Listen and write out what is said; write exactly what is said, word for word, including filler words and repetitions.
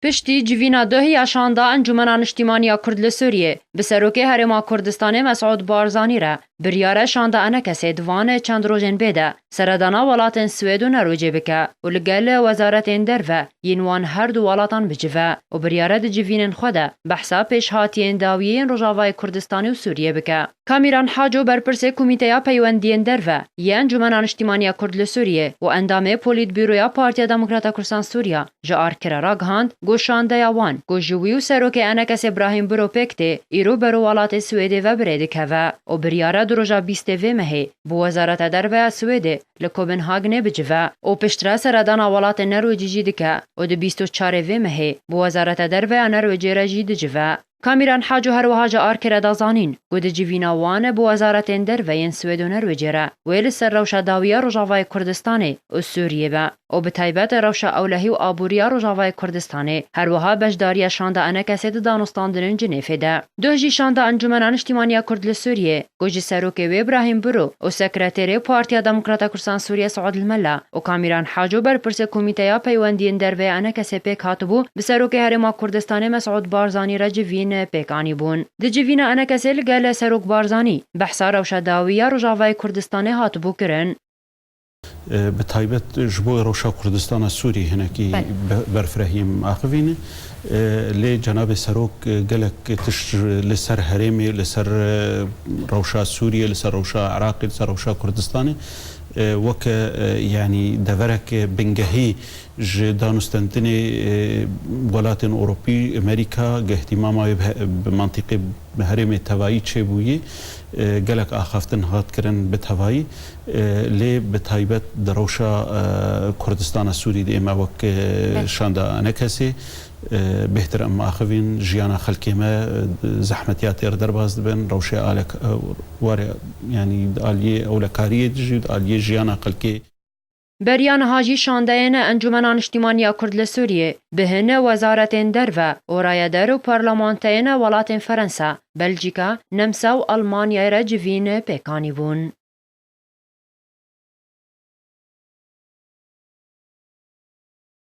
Piştî civîna duh ya şanda Encûmena Niştîmanî ya Kurd li Sûriyê, bi Serokê Herêma Kurdistanê Mesûd Barzanî re biryare şanda enekesê di van çend rojên bê de seredana welatên Swêd û Norwêcê bike û li gel wezaretên derve yên wan her du welatan bicive û biryare di civînên xwe de behsa pêşhatiyên dawiyê yên Rojavayê Kurdistanê û Sûriyê bike. Kamîran Haco, berpirsê Komîteya Peywendiyên Derve yê Encûmena Niştîmanî ya Kurd li Sûriyê û endamê Polîtbûroya Partiya Demokrata Kurdistan Sûriya, ji Arkirê re gihand ku şandeya wan ku ji wî û serokê enekesê Brahîm Biro pêk tê, îro bero welatê Swêdê ve bi rê dikeve û biryare di roja bîstê vê mehê bi Wezareta Derve ya Swêdê li Kopenhagenê bicive û piştre seredana welatê Norwêcî jî dike û di bîst û çarê vê mehê bi Wezareta Derve ya Norwêcê re jî dicive. Kamîran Haco her wiha ji Arkirê da zanîn ku di civîna wan bi wezaretên derve yên Swêd û Norwêcê re wê li ser rewşa dawî ya Rojavayê Kurdistanê û Sûriyê be û bi taybet rewşa ewlehî û aborî ya Rojavayê Kurdistanê, her wiha beşdariya şanda enekesê di danûstandinên Cinêfê de. Duh jî şanda Encûmena Niştîmanî ya Kurd li Sûriyê, ku ji serokê wê Brahîm Biro û sekreterê Partiya Demokrata Kurdistan Sûriye Seûd El Mela û Kamîran Haco, berpirsê Komîteya Peywendiyên Derve ya enekesê pêk hatibû, bi Serokê Herêma Kurdistanê Mesûd Barzanî re civîn pêk anîbûn. Di civîna enekesê li gel Serok Barzanî behsa rewşa dawî ya Rojavayê Kurdistanê hatibû kirin. Bi taybet ji bo rewşa Kurdistana Sûrî hinekî Belê. be-, berfirehiyê min axivîne. Lê cenabê Serok gelek tişt li ser herêmê, li ser rewşa Sûriyê, li ser rewşa Iraqê, li ser rewşa Kurdistanê, weke, yanî devereke bingehî ji danûstendinê, e, welatên Ewropî, Amerîka, ge îhtîmama wê bi he-, bi mantîqê bi herêmê tevayî çêbûyî, e, gelek axaftin hat kirin bi tevayî, e, lê bi taybet di rewşa, e, Kurdistana Sûrî de ê me wek, e, Belê. şanda enekesê, e, bêhtir em axivîn jiyana xelkê me, e, zehmetiya têr derbas dibin, rewşê alek-, e, were, yanî di aliyê ewlekariyê de jî, di aliyê jiyana xelkê. Beriya niha jî şandeyên Encûmena Niştîmanî ya Kurd li Sûriyê bi hin wezaretên derve û rayeder û parlamenteyên welatên Ferensa, Belcîka, Nemsa û Almanyayê re civîn pêk anîbûn.